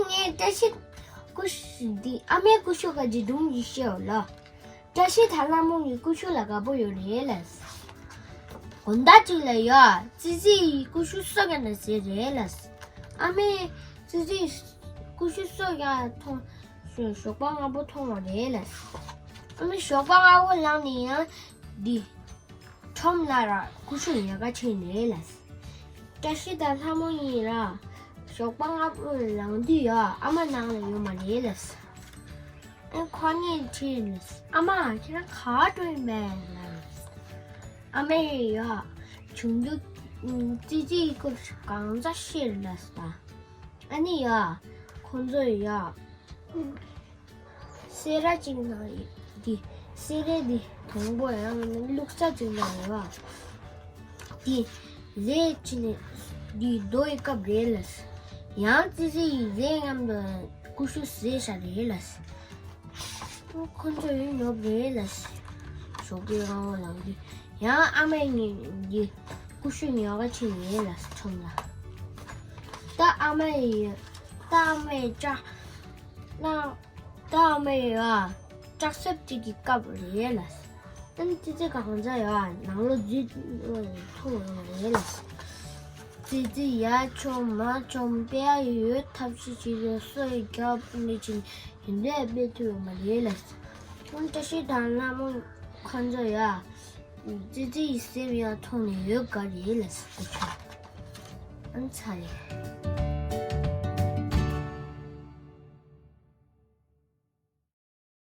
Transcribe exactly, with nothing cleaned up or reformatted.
ངས་བཀྲ་ཤིས་ཀུ་ཤུ་འདི་ཨ་མའི་ཀུ་ཤུ་ག་ཅི་སྒྲུང་ཅིག་བཤད་འོ་ལ། བཀྲ་ཤིས་དང་ལྷ་མོ་གཉིས་ཀུ་ཤུ་ལ་དགའ་པོ་ཡོད་རེད་ལ། དགོང་དག་ཅིག་ལ་ཡ་ཙི་ཙི་ཡིས་ཀུ་ཤུ་གསོ་རྒྱག་ན་ཟེར་རེད་ལ། ཨ་མས་ཙི་ཙི་ཡིས་ཀུ་ཤུ་གསོ་རྒྱག་མཐོང་ཞོགས་པ་སྔ་པོ་མཐོང་བ་རེད་ལ། ཨ་མས་ཞོགས་པ་སྔ་པོ་ལངས་ནས་ཡང་འདི་ཁྲོམ་ལ་ར་ཀུ་ཤུ་ཉོ་ག་ཕྱིན་རེད་ལ། བཀྲ་ཤིས་དང་ལྷ་མོ་གཉིས་ར་ཞོགས་པ་སྔ་པོ་ལངས་དུས་ཡ་ཨ་མ་ནང་ལ་ཡོད་མ་རེད་ལ། ཨ་ཁོ་གཉིས་དྲིས་ལ། ཨ་མ་ཁྱེད་རང་ག་པར་འགྲོ་ཡིན་པས་ལ། ཨ་མས་ཡ་ཆུང་དུས་ཙི་ཙིའི་སྐོར་གང་ཙམ་བཤད་ལ་ས། ཨ་ནི་ཡ་ཁོ་ཚོ་ཡ་སེ་ར་ཅིག་ནང་འདི་སེ་ར་འདི་དང་པོ་ཡང་ལུག་ས་ཅིག་ནང་ཡོད། འདི་ཟས་ཅི་ནས་འདི་རྡོ་ཡི་སྐབས་རེད་ལ། ཡང་ཙི་ཙི་ཡིས་ཟས་མཉམ་དུ་ཀུ་ཤུ་བཟས་ཤག་རེད་ལ། ཁོ་ཚོ་ཡིན་ནོ་རེད་ལ། ཞོགས་པའི་རང་དབང་ལངས་དུས་ཡང་ཨ་མས་ངེད་འདི་ཀུ་ཤུ་ཉོ་ག་ཕྱིན་ཡོད་ལ་ཁྲོམ་ལ། ད་ཨ་མ་ཡི་ད་ཨ་མ་ཡི་ལྕགས་ན་ད་ཨ་མ་ཡི་ཨ་ལྕགས་སྲེག་ཅིག་གི་སྐབས་རེད་ལ། ཨ་ནི་ཙི་ཙི་གང་ཚ་ཡོད་ཨ་ནང་ལོ་རྫི་ཐུག་ཡོང་རེད་ལ། ཙི་ཙི་ཡ་ཆོ་མ་ཆོ་པེ་ཡ་ཡོད་ཐབས་ཤེས་ཅིག་ཡོད་སོ་ཡི་རྒྱབ་ནི་ཅིག་ཡིན་འདྲ་དཔེ་ཐུབ་ཡོད་མ་རེད་ལ། ཁོང་བཀྲ་ཤིས་དང་ལྷ་མོ་ཁོང་ཚོ་ཡ། ཙི་ཙི་ཡི་སེམས་ཡང་མཐོང་ནས་ཡོད་ག་རེད་ལ་ཟེར་གོ་ཆོག་ཨ་ནི་ཚ་རེད།